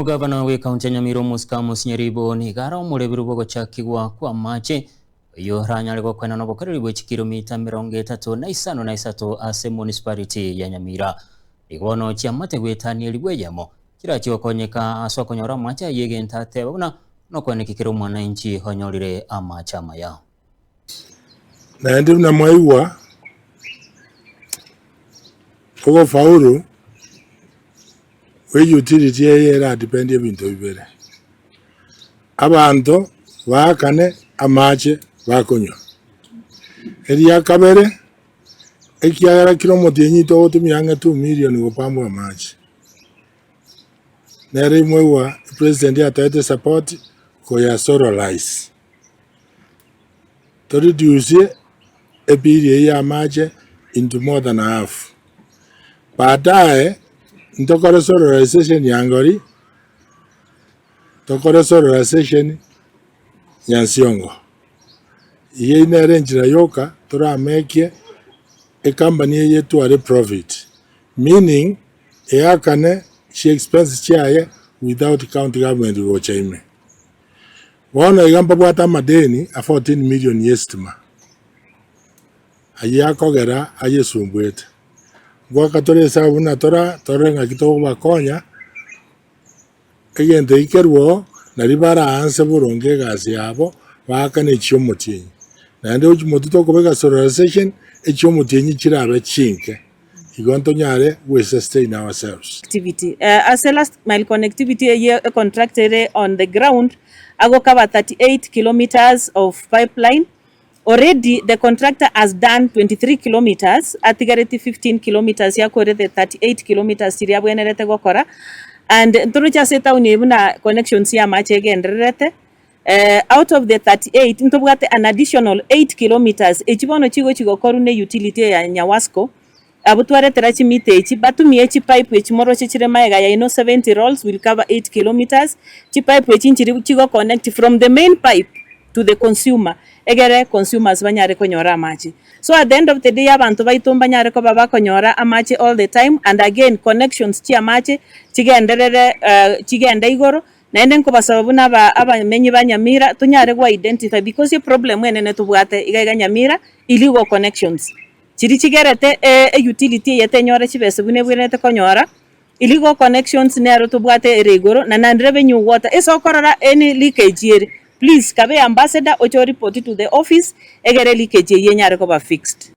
Omogavana bw'ekaunti ya Nyamira Omosike Amos Nyaribo nigo are omoreberu bw'ogochakigwa kw'amache oyio oranyare gokoenana obokoreri bwe chikiromita 35 na ase municipality ya Nyamira. Nigo bono chiamate goetania elifu eyemo chirachie gokonyeka ase okonyora amache ayio egento ateba buna nokweneki kera omwananchi onyorire amache amaya. Naende buna mwaigwa, ogofaulu gwe utility eye eradepend ebinto bibere, abanto baakane amache bakonywa. Eria kabere, ekiagera kera omotienyi togotumia ang'e 2 million gopambwa amache. Nere imwaigwa president atoete support koya solarize. To reduce ebill eyio ya amache into more than half. Baadaye ntokore solarization ya Ngori, tokore solarization Nyansiongo. Eyio nere enchera yoka toramekie ecompany eye etware profit, meaning eakane chi expense chiaye without county government gocha ime. Bono iga mbabwate amadeni a 14 million y'esitima, ayio akogera ayesumbuete. Ngoaka tore esabu buna tora torore ng'aki togobakonya, egento eki kerwe oo, nario baraanse boronge egasi yabo, baakane echi'omotienyi. Naende gochia motwe tokobeka solarisation, echi'omotienyi chirabe chinke, igo ntonyare gwe sustain ourselves. Connectivity. Ase last mile connectivity eyio econtract ere on the ground agokaba 38 kilometres of pipeline already the contractor has done 23 kilometres atigareti 15 kilometres yakore the 38 kilometres chiria abwenerete gokora and ntoroche ase etown eye buna connections ya amache egendererete out of the 38 ntobwate an additional 8 kilometres echi bono chigochi gokorwa ne utility eye ya Nyawasco. Abwo twaretera chimita echi, batumie chipipe echi moroche chire magega yaino 70 rolls will cover 8 kilometres, chipipe echi nchiri chigo connect from the main pipe to the consumer egere consumers banyare konyora amache. So at the end of the day abanto baito mbanyare koba bakonyora amache all the time and again connections chia amache chigenderere chigende igoro, naende nkobasaba buna aba abamenyi ba Nyamira tonyare go identify because eproblem enene tobwate iga iga Nyamira illegal connections. Chiria chigerete e-utility eye tenyore chibesa buna ebwenerete konyora, illegal connections nero tobwate ere igoro, na naende revenue water, ase okorora any leakage ere, please kabe ambassador oche o report to the office egere leakage eyio enyare koba fixed.